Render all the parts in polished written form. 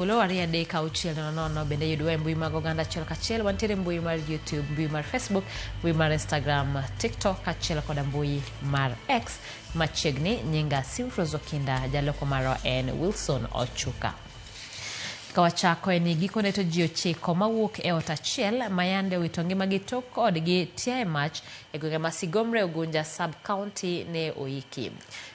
Thuolo 2 3 6 0 0. Bende yudwa e mbui mag oganda achiel kachiel. Wantiere mbui mar YouTube, mbui mar Facebook, mbui mar Instagram, TikTok kaachiel koda mbui mar X. Machiegni nyinga Simfros Okinda, jaloko marwa en Wilson Ochuka. Ka wachako en ni gikone to ji 9 mawuok e ot achiel mayande owito ngimagi tok odgi tia e mach e gwenge ma Sigomre Ugunja sub county ne oiki.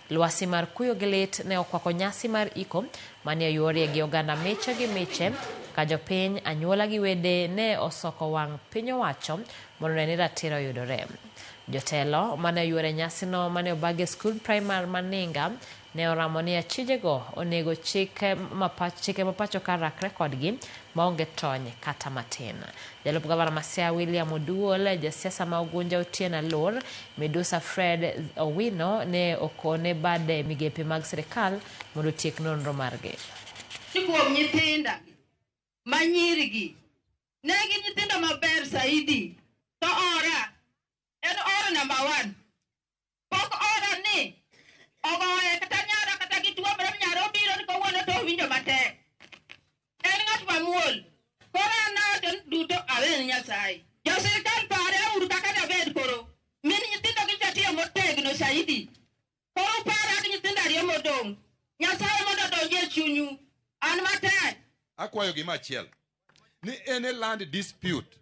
Lwasi mar kuyo gi lit ne okwako nyasi mar iko mane oyuorie gi oganda miche gi miche ka jopiny, anyuola gi wede ne osoko wang' piny owacho mondo one ni ratiro oyudore. Jotelo mane oyuoro e nyasino mane obag e skul primar ma Ninga ne oramo ni achijego onego chike ma pacho ka rakre kodgi maonge tony kata matin. Jalup gavana ma Siaya William Oduol, jasiasa ma Ugunja Otieno Alor, Midusa Fred Owino ne okone bade migepe mag sirikal mondo otiek nonro margi. Kuom nyithinda ma nyirigi ne gin nyithindo maber saidi to ora en ora number one pok ora ni ogoye kata nyara kata gituomre nyara obiro ni kawuono to owinjo matek en ng'at mamuol koro an nawacho ni duto awen Nyasaye. Jo sirikal pare uru kaka dabed koro min nyithindo gi jatiyo motegno saidi koro upara gi nyithindo ariyo modong' Nyasaye mondo odonji e chunyu an matek. Akwayo gima achiel ni any land dispute,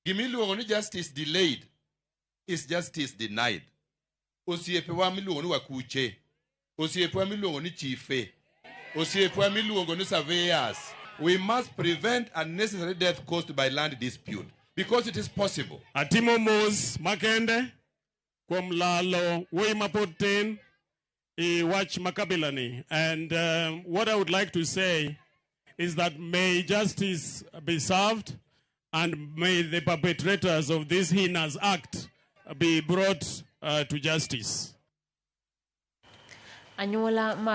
gimiluongo ni justice delayed is justice denied. Osiepewa miluongo ni wakuche, osiepewa miluongo ni chife, osiepewa miluongo ni surveyors, we must prevent unnecessary death caused by land dispute because it is possible. Atimo mos makende kuom lalo wuoyi mapod tin i wach makabilani. And what I would like to say is that may justice be served and may the perpetrators of this heinous act be brought to justice. Anyuola mar